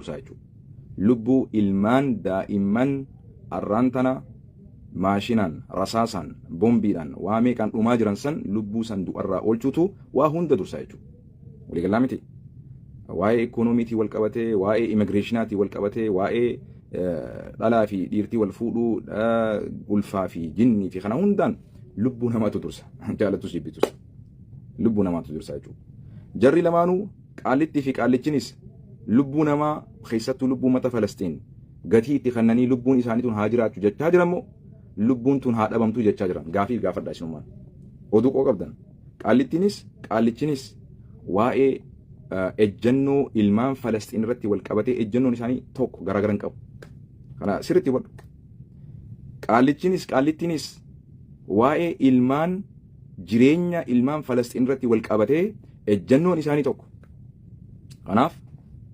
Dursaa jechuudha. Lubbuu ilmaan daa'imman arraan tana maashinaan, rasaasaan, bombiidhaan waa meeqaan dhumaa jiran san lubbuu san du'arraa oolchuutu waa hunda dursaa jechuudha. Waliigalaa miti. Waa'ee ikoonomiitii wal qabatee, waa'ee immigireeshinaatii wal qabatee, waa'ee dhalaa fi dhiirtii wal fuudhuu, ulfaa fi jinnii fi kana hundaan lubbuu namaatu dursa. Jaalatus jibbitus. Lubbuu namaatu dursa jechuudha. Jarri lamaanuu, qaallittii fi qaallichinis, lubbuu namaa, keessattuu lubbuu uummata Falastiin gatii itti kennanii lubbuun isaanii tun haa jiraachuu jechaa jiran moo lubbuun tun haa dhabamtuu jechaa jiran? Gaafii gaafadhaa isinummaan. Oduu qoo qabdan. Qaallittiinis qaallichinis waa'ee ejjennoo ilmaan Falastiin irratti wal qabatee ejjennoon isaanii tokko, garaagaran qabu. Kana sirriitti hubadhu. Qaallichinis qaallittiinis waa'ee ilmaan jireenya ilmaan Falastiin irratti wal qabatee ejjennoon isaanii tokko. Kanaaf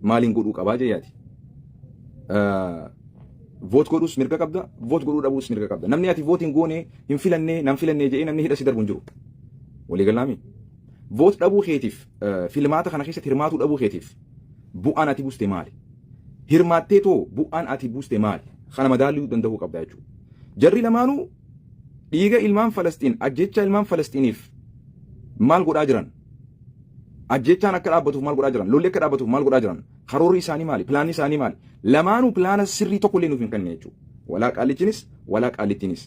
maaliin godhuu qabaa jeeyaati. Vote godhuus mirga qabda, vote godhuu dhabuus mirga qabda. Namni ati vote hin goone, hin filannee, nan filannee jedhee namni hidha si darbu hin jiru. Waliigalaami. Vote dhabuu keetiif, filmaata kana keessatti hirmaatuu dhabuu keetiif bu'aan ati buuste maali? Hirmaattee too bu'aan ati buuste maali? Kana madaaluu danda'uu qabda jechuudha. Jarri lamaanuu dhiiga ilmaan Falastiin, ajjecha ilmaan Falastiiniif maal godhaa jiran? Ajjechaan akka dhaabbatuuf maal godhaa jiran? Lolli akka dhaabbatuuf maal godhaa jiran? Karoorri isaanii maali? Pilaanni isaanii maali? Lamaanuu pilaana sirrii tokko illee nuuf hin kennine jechuudha. Walaa qaallichinis, walaa qaallittiinis.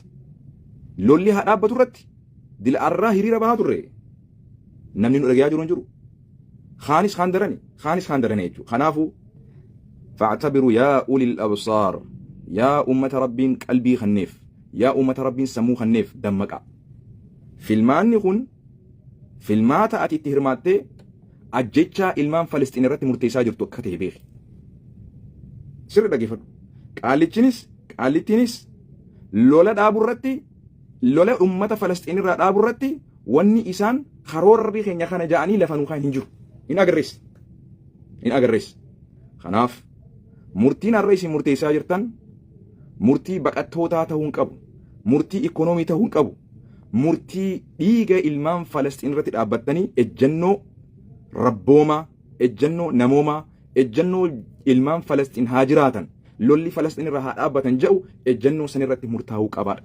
Lolli haa dhaabbatu irratti dil'arraa hiriira bahaa turre. Namni nu dhagayaa jiru hin jiru. Kaanis kaan darani, kaanis kaan darani jechuudha. Kanaafuu فاعتبروا يا أولي الأبصار, yaa ummata Rabbiin qalbii kenneef, yaa ummata Rabbiin sammuu kenneef, dammaqa. Filmaanni kun filmaata ati itti hirmaattee ajjechaa ilmaan Falastiin irratti murteessaa jirtu akka ta'e beeki. Sirri dhaggeeffadhu. Qaallichinis qaallittiinis lola dhaabu irratti, lola ummata Falastiin irraa dhaabu irratti wanni isaan karoorri keenya kana ja'anii lafa nu hin jiru. Hin agarrees. Hin agarrees. Kanaaf murtiin har'a isin murteessaa jirtan murtii baqattootaa ta'uu hin qabu. Murtii ikoonoomii ta'uu hin qabu. Murtii dhiiga ilmaan Falastiin irratti dhaabbattanii ejjennoo rabboomaa, ejjennoo namoomaa, ejjennoo ilmaan Falastiin haa jiraatan, lolli Falastiin irraa haa dhaabbatan jedhu, ejjennoo san irratti murtaa'uu qabaadha.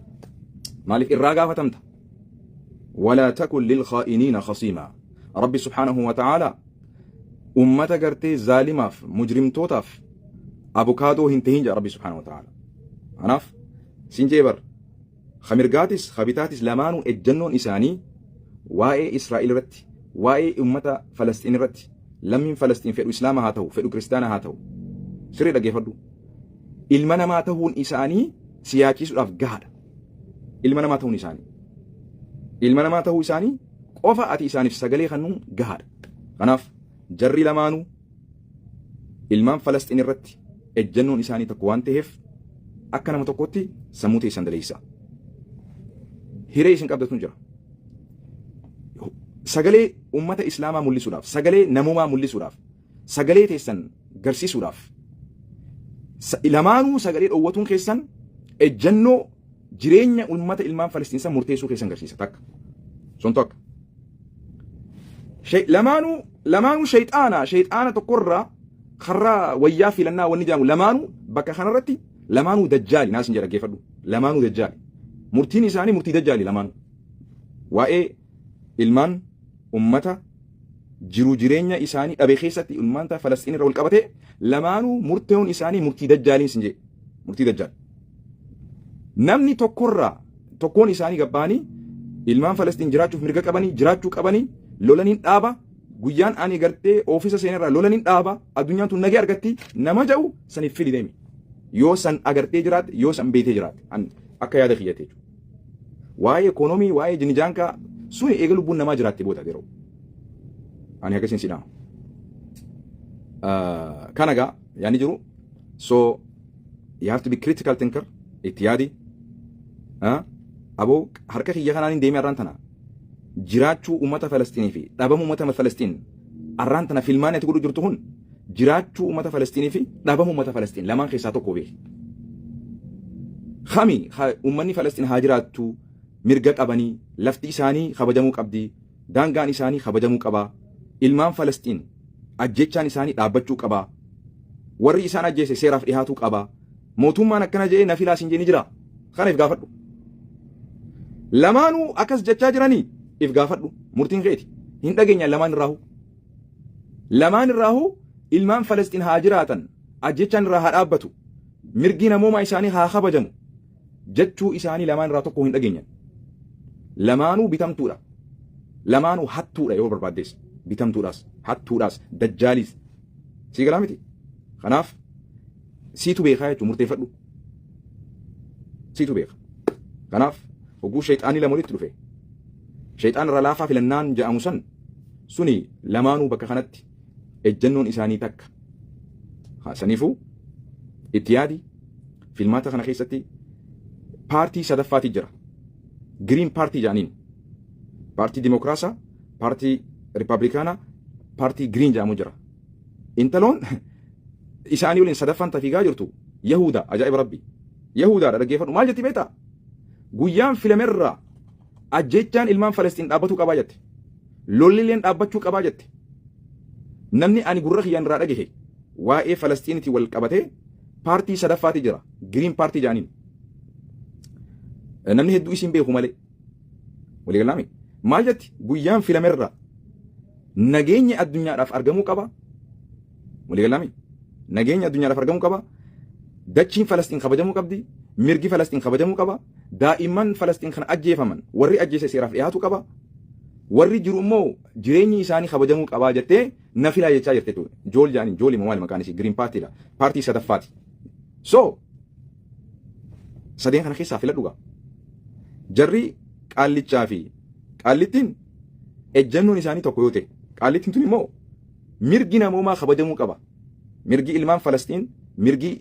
Maaliif irraa gaafatamta? ولا تكن للخائنين خصيما. Rabbi سبحانه وتعالى ummata gartee zaalimaaf, mujrimtootaaf abukaadoo hin tahin jedha Rabbi سبحانه وتعالى. Kanaaf sin jee bar, kamirgaatis kabitaatis lamaanuu ejjennoon isaanii waa'ee Israa'el irratti, waa'ee ummata Falastiin irratti, lammiin Falastiin fedhu Islaama haa ta'u, fedhu Kiristaana haa ta'u, sirrii dhaggeeffadhu, ilma namaa ta'uun isaanii siyaachisuudhaaf gahaadha. Ilma namaa ta'uun isaanii. Ilma namaa ta'uu isaanii qofa ati isaaniif sagalee kennuun gahaadha. Kanaaf jarri lamaanuu ilmaan Falastiin irratti ejjennoon isaanii tokko waan ta'eef, akka nama tokkotti sammuu teessan daleessa. Hiree isin qabdatu jira. Sagalee ummata Islaamaa mul'isuudhaaf, sagalee namummaa mul'isuudhaaf, sagalee teessan garsiisuudhaaf, lamaanuu sagalee dhoowwatuun keessan ejjennoo jireenya ummata ilmaan Falastiin murteessuu keessan garsiisa takka. Sun tokko. Lamaanuu shayxaana tokkorraa karraa wayyaa filannaa wanni jedhamu, lamaanuu bakka kanarratti lamaanuu dajjaali naas hin jedha, dhaggeeffadhu. Lamaanuu dajjaali. Murtiin isaanii murtii dajjaali lamaanuu. Waa'ee ilmaan ummata jiru jireenya isaanii dhabe keessatti, ilmaanta Falastiin irra wal qabatee, lamaanuu murteewwan isaanii murtii dajjaaliin sin jedhe. Murtii dajjaali. Namni tokkorraa tokkoon isaanii gabbaanii ilmaan Falastiin jiraachuuf mirga qabanii, jiraachuu qabanii, lolaniin dhaaba, guyyaan ani gartee oofisa seenarraa lolaniin dhaaba, addunyaan tun nagee argatti nama jedhu saniif fili deemi. Yoo san agartee jiraatte, yoo san beetee jiraatte, akka yaada kiyyate jechuudha. Waa'ee ikoonoomii, waa'ee jinijaankaa suni eega lubbuun namaa jiraatte booda yeroo. Ani akkasiin si dhaama. Kana gaa yaadni jiru. So you have to be critical thinker, itti yaadi. Aboo, harka kiyya kanaan hin deemee arraan tana jiraachuu uummata Falasxiinii fi dhabamuu uummata Falasxiin, arraan tana filmaan ati godhu jirtu kun jiraachuu uummata Falasxiinii fi dhabamuu uummata Falasxiin lamaan keessaa tokko beeki. Kami uummanni Falasxiin haa jiraattu, mirga qabanii, lafti isaanii kabajamuu qabdi, daangaan isaanii kabajamuu qaba, ilmaan Falasxiin ajjechaan isaanii dhaabbachuu qaba. Warri isaan ajjeese seeraaf dhihaatuu qaba. Mootummaan akkana jedhee na filaa siin jee ni jira. Kana if gaafadhu. Lamaanuu akkas jechaa jiranii if gaafadhu. Murtiin keeti. Hin dhageenya lamaan irraahu. Lamaan irraahu ilmaan Falasxiin haa jiraatan. Ajjechaan irraa haa dhaabbatu. Mirgi namoomaa isaanii haa kabajamu. Jechuu isaanii lamaan irraa tokko hin dhageenyan. Lamaanuu bitamtuudha. Lamaanuu hattuudha yoo barbaaddes. Bitamtuudhaas, hattuudhaas, dajjaaliis. Sii galaa miti? Kanaaf siitu beekaa jechuun murteeffadhu. Siitu beeka. Kanaaf hogguu shayxaanni lama walitti dhufe shayxaan irra laafaa filannaan jedhamu san suni lamaanuu bakka kanatti ejjennoon isaanii takka. Saniifuu itti yaadi filmaata kana keessatti paartii sadaffaati jira. Green Party jedhaniin. Paartii Dimokiraasaa, paartii Rippaabilikaanaa, paartii Green jedhamu jira. Intaloon isaanii waliin sadaffaan tafiigaa jirtu Yahuda ajaa'iba Rabbi. Yahudaadha dhaggeeffadhu maal jetti beektaa? Guyyaan filamerraa ajjechaan ilmaan Falastiin dhaabbatuu qabaa jette. Lollileen dhaabbachuu qabaa jette. Namni ani gurra kiyyaan irraa dhagahe waa'ee Falastiinitii wal qabatee paartii sadaffaati jira. Green Party jedhaniin. Namni hedduu isin beeku malee. Walii galaami. Maal jetti? Guyyaan filamerraa nageenyi addunyaadhaaf argamuu qaba. Walii galaami. Nageenyi addunyaadhaaf argamuu qaba. Dachiin Falastiin kabajamuu qabdi. Mirgi Falastiin kabajamuu qaba. Daa'imman Falastiin kan ajjeefaman warri ajjeese seeraaf dhiyaatu qaba. Warri jiru immoo jireenyi isaanii kabajamuu qabaa jettee na filaa jechaa jirti jechuudha. Jool jaaniin jool immoo maali maqaan isii Green Party dha. Paartii sadaffaati. So sadeen kana keessaa filadhu gaa. Jarri qaallichaa fi qaallittiin ejjennoon isaanii tokko yoo ta'e qaallittiin tun immoo mirgi namoomaa kabajamuu qaba. Mirgi ilmaan Falastiin mirgi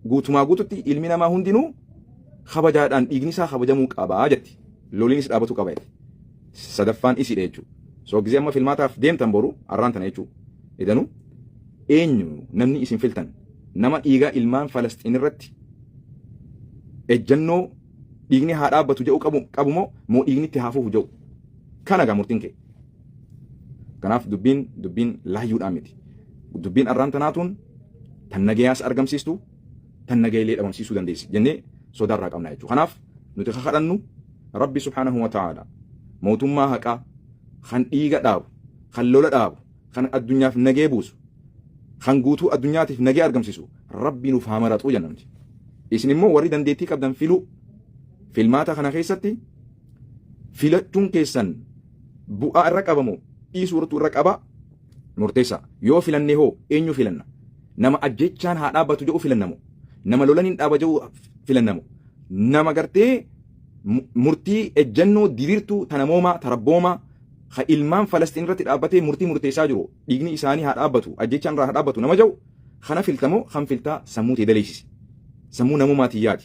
guutumaa guututti ilmi namaa hundinuu kabajaadhaan dhiigni isaa kabajamuu qaba jetti. Loliinis dhaabatu qaba jetti. Sadaffaan isiidha jechuudha. So gizee amma filmaataaf deemtan boru arraan tana jechuudha. Idanuu eenyu namni isin filtan nama dhiigaa ilmaan Falastiin irratti ejjennoo dhiigni haa dhaabbatu jedhu qabu qabu moo moo dhiigni itti haa fufu jedhu kana gaa murtiin kee. Kanaaf dubbiin dubbiin laayyuudhaan miti. Dubbiin arraan tanaatuun tan nagayaas argamsiistu tan nagayilee dhabamsiisuu dandeessi jennee sodaarraa qabna jechuudha. Kanaaf nuti kakadhannu Rabbi subhaanahu wa ta'ala mootummaa haqaa kan dhiiga dhaabu kan lola dhaabu kan addunyaaf nagee buusu kan guutuu addunyaatiif nagee argamsiisu Rabbi nuuf haa maraxuu jenna nuti. Isin immoo warri dandeettii qabdan filuu filmaata kana keessatti filachuun keessan bu'aa irra qabamu dhiisuu irrattu irra qaba murteessa. Yoo filannee hoo eenyu filanna? Nama ajjechaan haa dhaabbatu jedhu filannamu. Nama lolan hin dhaaba jedhu filannamu. Nama gartee murtii ejjennoo diriirtuu tanamoomaa tarabboomaa ka ilmaan Falastiin irratti dhaabbatee murtii murteessaa jiru dhiigni isaanii haa dhaabbatu ajjechaan irraa haa dhaabbatu nama jedhu kana filtamoo kan filtaa sammuu tee daleessisi. Sammuu namummaatiin yaadi.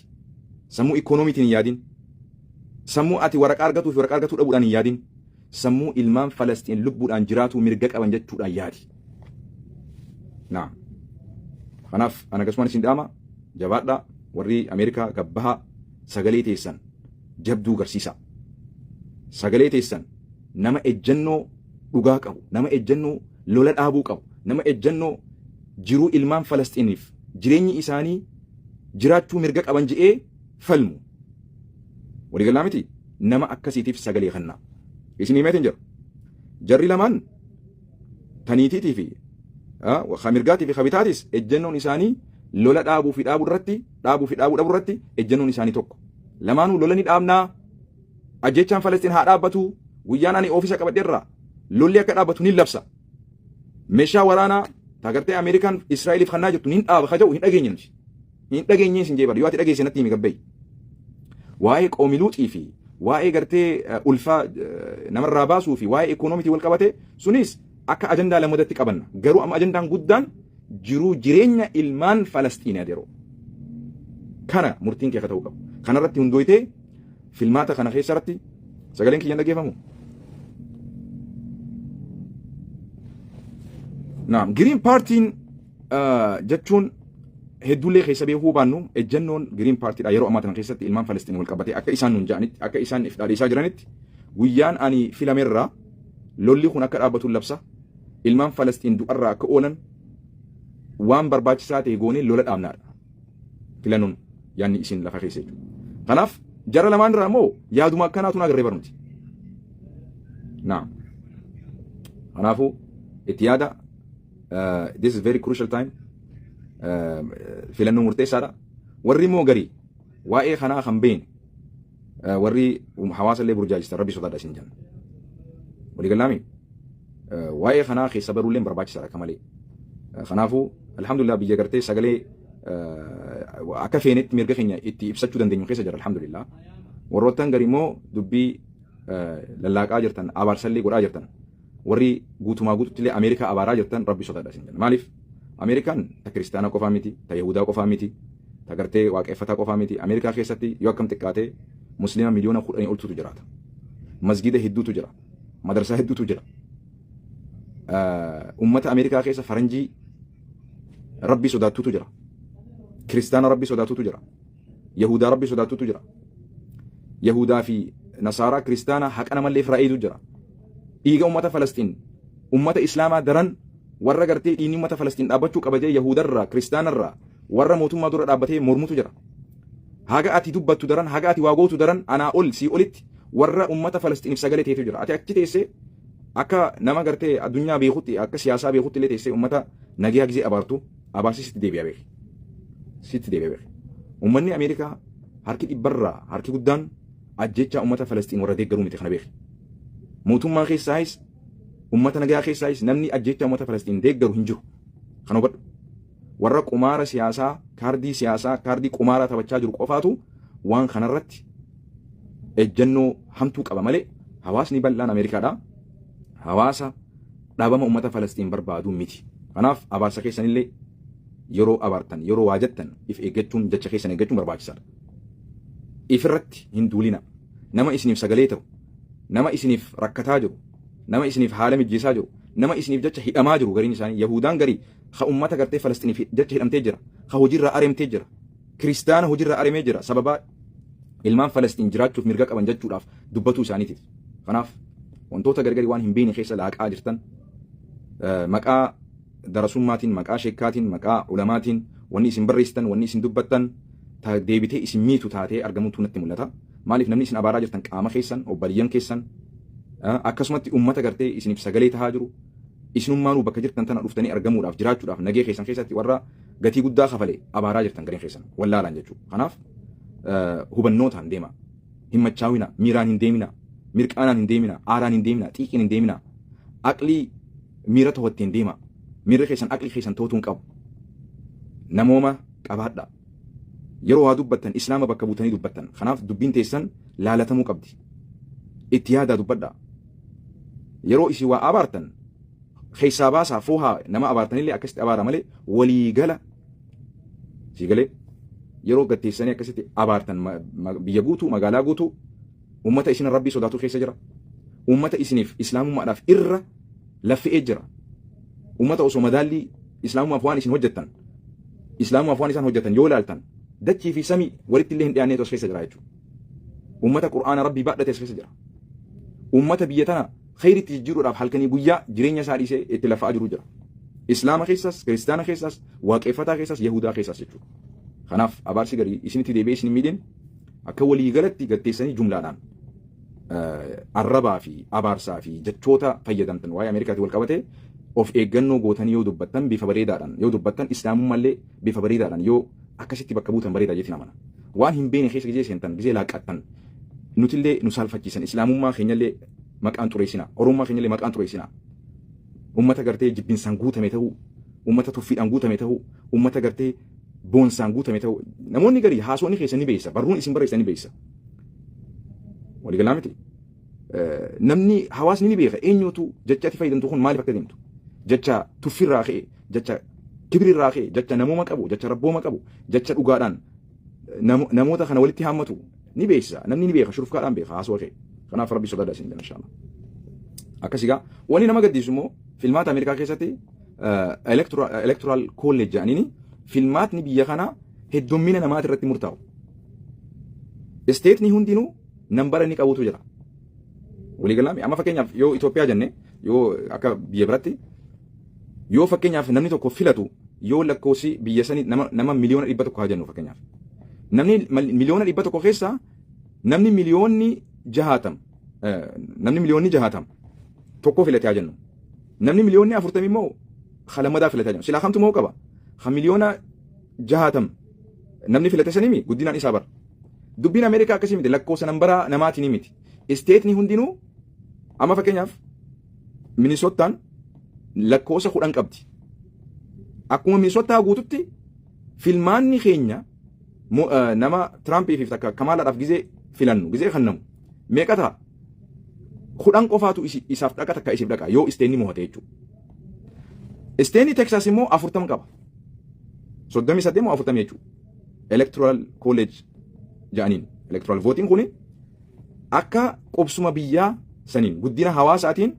Sammuu ikoonomiitiin hin yaadin. Sammuu ati waraqaa argatuu fi waraqaa argatuu dhabuudhaan hin yaadin. Sammuu ilmaan Falastiin lubbuudhaan jiraatuu mirga qaban jechuudhaan yaadi. Naam. Kanaaf ana akkasumaan isin dhaama jabaadhaa warri Ameerikaa gabbahaa sagalee teessan jabduu garsiisaa. Sagalee teessan nama ejjennoo dhugaa qabu, nama ejjennoo lola dhaabuu qabu, nama ejjennoo jiruu ilmaan Falasxiiniif jireenyi isaanii jiraachuu mirga qaban je'ee falmu. Waliigalaa miti nama akkasiitiif sagalee kennaa. Isin himeetiin jira. Jarri lamaan taniitiitii fi mirgaatii fi kabitaatis ejjennoon isaanii lola dhaabuu fi dhaabuu irratti dhaabuu fi dhaabuu dhabuu irratti ejjennoon isaanii tokko. Lamaanuu lola ni dhaabnaa ajjechaan Falastiin haa dhaabbatu guyyaan ani oofisa qabadheerra lolli akka dhaabbatu ni labsa. Meeshaa waraanaa tagartee Ameerikaan Israa'eliif kannaa jirtu ni dhaaba ka jedhu hin dhageenye nuti. Hin dhageenye isin jeebadha yoo ati dhageesse natti himi gabbayi. Waa'ee qoomi luuxii fi waa'ee gartee ulfaa namarraa baasuu fi waa'ee ikoonomiitii wal qabate sunis akka ajandaa lammadatti qabanna. Garuu amma ajandaan guddaan jiruu jireenya ilmaan Falasxiinii adeeroo. Kana murtiin kee akka ta'uu qabu. Kanarratti hundooytee filmaata kana keessarratti sagaleen kiyyan dhageeffamu. Naam, Green Partiin jechuun hedduullee keessa beekuu baannu ejjennoon Green Partiidha yeroo ammaa kana keessatti ilmaan Falastiin wal qabatee akka isaan nuun ja'anitti akka isaan if dhaadheessaa jiranitti guyyaan ani filamerraa lolli kun akka dhaabbatu labsa ilmaan Falastiin du'arraa akka oolan Waan barbaachisaa ta'e goonee lola dhaabnaadha. Filannoon yaadni isin lafa keessa jechuudha. Kanaaf jara lamaan irraa immoo yaaduma akkanaatu agarree barnuti. Naam. Kanaafuu itti yaada. This is very crucial time. Filannoo murteessaadha. Warri immoo garii waa'ee kanaa kan beekne, warri hawaasa illee burjaajistan, rabbi sodaadha isin jenna. Waliigalaami waa'ee kanaa keessa baruullee barbaachisaadha akka malee. Kanaafuu alhamdulillah, biyya gartee sagalee akka feenetti mirga keenya itti ibsachuu dandeenyu keessa jira, alhamdulillah. Warroottan garii immoo dubbii lallaaqaa jirtan, abaarsallee godhaa jirtan, warri guutumaa guututti illee Ameerikaa abaaraa jirtan, rabbi sodaadha isin jenna. Maaliif? Ameerikaan ta kiristaanaa qofaa miti, ta Yahudaa qofaa miti, ta gartee waaqeffataa qofaa miti. Ameerikaa keessatti yoo akkam xiqqaate Musliima miliyoona 10 oltutu jiraata. Masgida hedduutu jira. Madarsaa hedduutu jira. Ummata Ameerikaa keessa faranjii rabbi sodaattutu jira. Kiristaana rabbi sodaattutu jira. Yahudaa rabbi sodaattutu jira. Yahudaa fi Nasaaraa, kiristaana haqa namallee firaa'iitu jira. Dhiiga ummata Falastiin, ummata Islaamaa daran warra gartee dhiigni ummata Falastiin dhaabbachuu qaba jee Yahudarraa, kiristaanarraa warra mootummaa dura dhaabbatee mormutu jira. Haga ati dubbattu daran, haga ati waa gootu daran, anaa ol sii olitti warra ummata Falastiiniif sagalee ta'etu jira. Ati achi teessee akka nama gartee addunyaa beekutti, akka siyaasaa beekutti illee teessee ummata nagayaa gizee abaartu, abaarsi sitti deebi'a beeki. Sitti deebi'a beeki. Uummanni Ameerikaa harki dhibbarraa harki guddaan ajjechaa ummata Falastiin warra deeggaruu miti, kana beeki. Mootummaa keessaayis ummata nagayaa keessaayis namni ajjechaa ummata Falastiin deeggaru hin jiru. Kana hubadhu. Warra qumaara siyaasaa, kaardii siyaasaa, kaardii qumaaraa taphachaa jiru qofaatu waan kanarratti ejjennoo hamtuu qaba malee hawaasni bal'aan Ameerikaadha. Hawaasa dhaabama uummata Falastiin barbaadu miti. Kanaaf abaarsa keessanillee yeroo abaartan, yeroo waa jettan if eeggachuun, jecha keessan eeggachuun barbaachisaadha. Ifirratti hin duulina. Nama isiniif sagalee ta'u, nama isiniif rakkataa jiru, nama isiniif haala mijjeessaa jiru, nama isiniif jecha hidhamaa jiru, gariin isaanii Yahudaan garii ka ummata gartee Falastiniif jecha hidhamtee jira, ka hojiirraa areemtee jira, kiristaana hojiirraa areemee jira sababaa ilmaan Falastiin jiraachuuf mirga qaban jechuudhaaf dubbatuu isaaniitiif. Kanaaf wantoota gargari waan hin beekne keessa laaqaa jirtan, maqaa darasummaatiin, maqaa sheekkaatiin, maqaa ulamaatiin wanni isin barreessitan, wanni isin dubbattan deebitee isin miitu taatee argamutu natti mul'ata. Maaliif? Namni isin abaaraa jirtan qaama keessan, obbaliyyan keessan, akkasumatti ummata gartee isiniif sagalee tahaa jiru, isinummaanuu bakka jirtan tana dhuftanii argamuudhaaf, jiraachuudhaaf nagee keessan keessatti warra gatii guddaa kafale abaaraa jirtan gareen keessan wallaalaan jechuudha. Kanaaf hubannootaan deema. Hin machaawina, miiraan hin deemina, mirqaanaan hin deemina, aaraan hin deemina, xiiqiin hin deemina. Aqlii miira to'atteen deema. Miirri keessan aqlii keessan to'atuu hin qabu. Namooma qabaadha. Yeroo waa dubbattan Islaama bakka buutanii dubbattan. Kanaaf dubbiin teessan laalatamuu qabdi. Itti yaadaa dubbadha. Yeroo isin waa abaartan keessaa baasaa foohaa, nama abaartanillee akkasitti abaara malee waliigala sii galee yeroo gatteessanii akkasitti abaartan biyya guutuu, magaalaa guutuu, ummata isin rabbii sodaatu keessa jira. Ummata isiniif islaamummaadhaaf irra laffe'ee jira. Ummata osoo madaallii islaamummaaf waan isin hojjettan, islaamummaaf waan isaan hojjetan yoo ilaaltan, dachii fi samii walitti illee hin dhiyaanneetu as keessa jira jechuudha. Ummata Qur'aana rabbii baadhate as keessa jira. Ummata biyya tana khayritti jijjiiruudhaaf halkanii guyyaa jireenya isaa dhiisee itti lafa'aa jiru jira. Islaama keessas, kiristaana keessas, waaqeffataa keessas, Yahudaa keessas jechuudha. Kanaaf abaarsi garii isinitti deebi'ee isin hin miidhin. Akka waliigalatti gatteessanii jumlaadhaan arrabaa fi abaarsaa fi jechoota fayyadamtan waa'ee Ameerikaatiin wal qabate of eeggannoo gootanii yoo dubbattan, bifa bareedaadhaan yoo dubbattan, islaamummaallee bifa bareedaadhaan yoo akkasitti bakka buutan bareedaa jeetiin amana. Waan hin beekne keessa gizee seentan, gizee laaqattan, nutillee nu saalfachiisan, islaamummaa keenyallee maqaan xureessina, oromummaa keenyallee maqaan xureessina. Ummata gartee jibbinsaan guutame ta'uu, ummata tuffiidhaan guutame ta'uu, ummata gartee boonsaan guutame ta'uu, namoonni garii haasonni keessa ni beeysa, barruun isin barreessan ni beeysa. Waliigalaa miti. Namni hawaasni ni beeka eenyutu jecha ati fayyadamtu kun maaliif akka deemtu. Jecha tuffirraa ka'e, jecha kibrirraa ka'e, jecha namooma qabu, jecha rabbooma qabu, jecha dhugaadhaan namoota kana walitti haammatu ni beeksisa. Namni ni beeka, shurufkaadhaan beeka haasawaa ka'e. Kanaaf rabbi sodaadha isin jenna inshallah. Akkas egaa wanni nama gaddisiisu immoo filmaata Ameerikaa keessatti electoral college jedhaniini filmaatni biyya kanaa heddummina namaati irratti murtaa'u. Isteetni hundinuu nambara inni qabutu jira. Waliigalaami amma fakkeenyaaf yoo Itoophiyaa jenne, yoo akka biyya biratti yoo fakkeenyaaf namni tokko filatu yoo lakkoofsi biyya sanii nama 100,000,000 haa jennu fakkeenyaaf. Namni 100,000,000 keessaa namni 60,000,000, namni 60,000,000 tokko filate haa jennu. Namni 40,000,000 immoo kalamadaa filate haa jennu. Silaa kamtu moo qaba? Ha 60,000,000 namni filate sanimi guddinaan isaa bara. Dubbiin Ameerikaa akkasii miti, lakkoofsa nambaraa namaatiin miti. Isteetni hundinuu amma fakkeenyaaf Minisootaan lakkoofsa 10 qabdi. Akkuma Minisootaa guututti filmaanni keenya nama Tiraampiif fi takka Kamaalaadhaaf gizee filannu, gizee kannamu meeqa ta'a? 10 qofaatu isaaf dhaqa, takka isiif dhaqa yoo isteenni mo'ate jechuudha. Isteenni Teksaas immoo 40 qaba. 38 moo 40 jechuudha. Electoral College jedhaniin. Electoral voting kuni akka qubsuma biyyaa saniin, guddina hawaasaatiin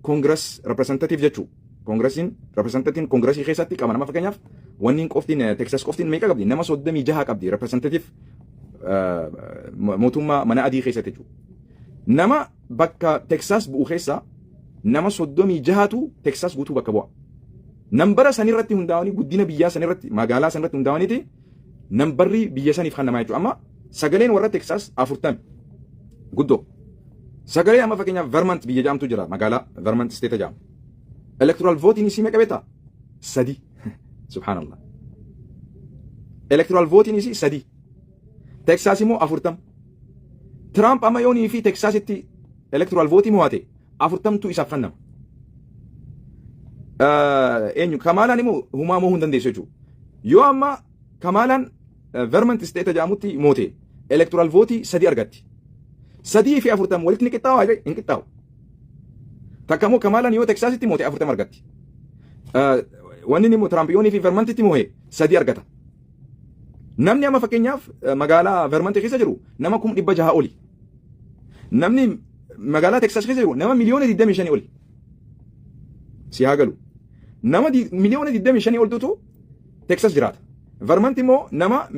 Congress representative jechuudha. Koongiresiin representative koongiresii keessatti qaba nama. Fakkeenyaaf wanni qoftiin Texas qoftiin meeqa qabdi? Nama 36 qabdi representative mootummaa mana adii keessatti jechuudha. Nama bakka Texas bu'u keessaa nama 36tu Texas guutuu bakka bu'a. Nambara sanirratti hundaa'anii, guddina biyyaa sanirratti, magaalaa sanirratti hundaa'aniiti nambarri biyya saniif kan namaa jechuudha. Amma sagaleen warra Texas 40 guddoo. Sagalee amma fakkeenyaaf Vermont biyya jedhamtu jira, magaalaa Vermont state jedhamu. Electoral voting isii meeqa beektaa? Sadi. Subhaanallah. Electoral voting isii sadi. Texas immoo 40. Trump amma yoonii fi Texasitti electoral voting mo'ate 40tu isaaf kennama. Eenyu Kamaalaan immoo humaa mo'uu hin dandeessu jechuudha. Yoo amma Kamaalaan Vermont state jedhamutti moote electoral vote sadi argatti. Sadii fi 40 walitti ni qixxaawa hin qixxaawu. Takka immoo Kamaalaan yoo Texasitti moote 40 argatti. Wanni immoo Trump yoonii fi Vermontitti moo'e sadi argata. Namni amma fakkeenyaaf magaalaa Vermont keessa jiru nama 600,000 oli. Namni magaalaa Texas keessa jiru nama 25,000,000 oli. Si haa galu. Nama 25,000,000 oltutu Texas jiraata. Vermont immoo nama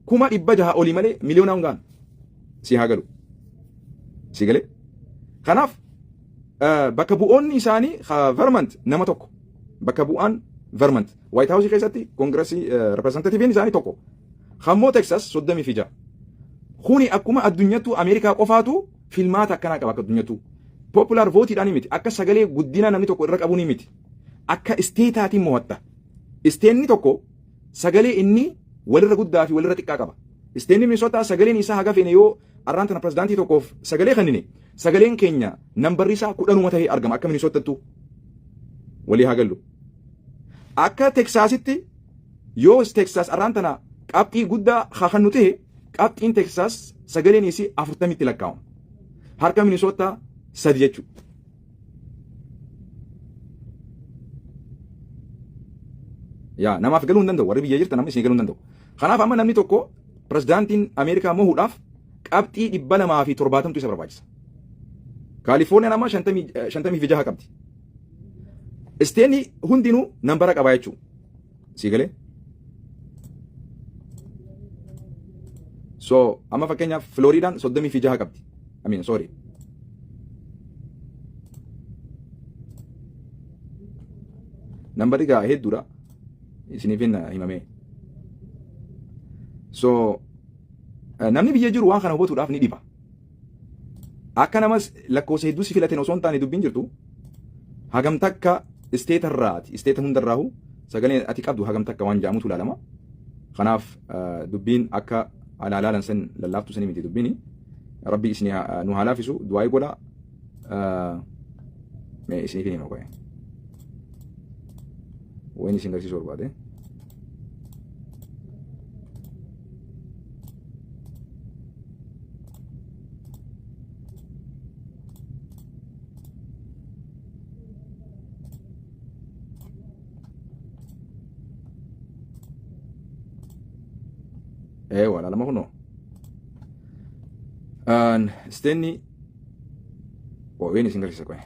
600,000 olii malee miliyoona hin gahan. Si haa galu. Si galee? Kanaaf bakka bu'oonni isaanii Vermont nama tokko. Bakka bu'aan Vermont White House keessatti koongiresii representatiiviin isaanii tokko. Kammoo Texas 36. Kuni akkuma addunyattuu Ameerikaa qofaatu filmaata akkanaa qaba akka addunyattuu. Popular voteidhaan miti. Akka sagalee guddina namni tokko irra qabuun miti. Akka isteetaatiin mo'atta. Isteenni tokko sagalee inni walirra guddaa fi walirra xiqqaa qaba. Isteenni Minnesota sagaleen isaa haga feene yoo arraan tana pirezidaantii tokkoof sagalee kennine, sagaleen keenya nambarri isaa 10uma ta'ee argama akka Minnesotattu. Walii haa gallu. Akka Teksaasitti yoo Teksaas arraan tana qabxii guddaa haa kennu ta'e, qabxiin Teksaas sagaleen isii 40tti lakkaa'ama. Harka Minnesota sadi jechuudha. Yaa namaaf galuu hin danda'u, warri biyya jirtan namni isin galuu hin danda'u. Kanaaf amma namni tokko pirezidaantiin Ameerikaa mo'uudhaaf qabxii 270tu isa barbaachisa. Kaalifoorniyaan amma 56 qabdi. Isteenni hundinuu nambara qabaa jechuudha. Sii galee? So amma fakkeenyaaf Filooriidaan 36 qabdi. I mean, sorry. Nambarri gaa hedduudha. Isiniif hin himamee. So namni biyya jiru waan kana hubatuudhaaf ni dhiba. Akka namas lakkoofsa hedduu si filateen osoo hin taane, dubbiin jirtu hagam takka isteeta irraati, isteeta hundarraahu sagaleen ati qabdu hagam takka waan jedhamutu ilaalama. Kanaaf dubbiin akka alaalaalan san lallaaftu sanii miti dubbiin. Rabbi isin nu haa laafisu, du'aa godha. Mee isiniif hin hima qoye. Wayin isin garsiisuu barbaade. Eewa, laalama kunoo. Isteenni wayin isin garsiisa qoye.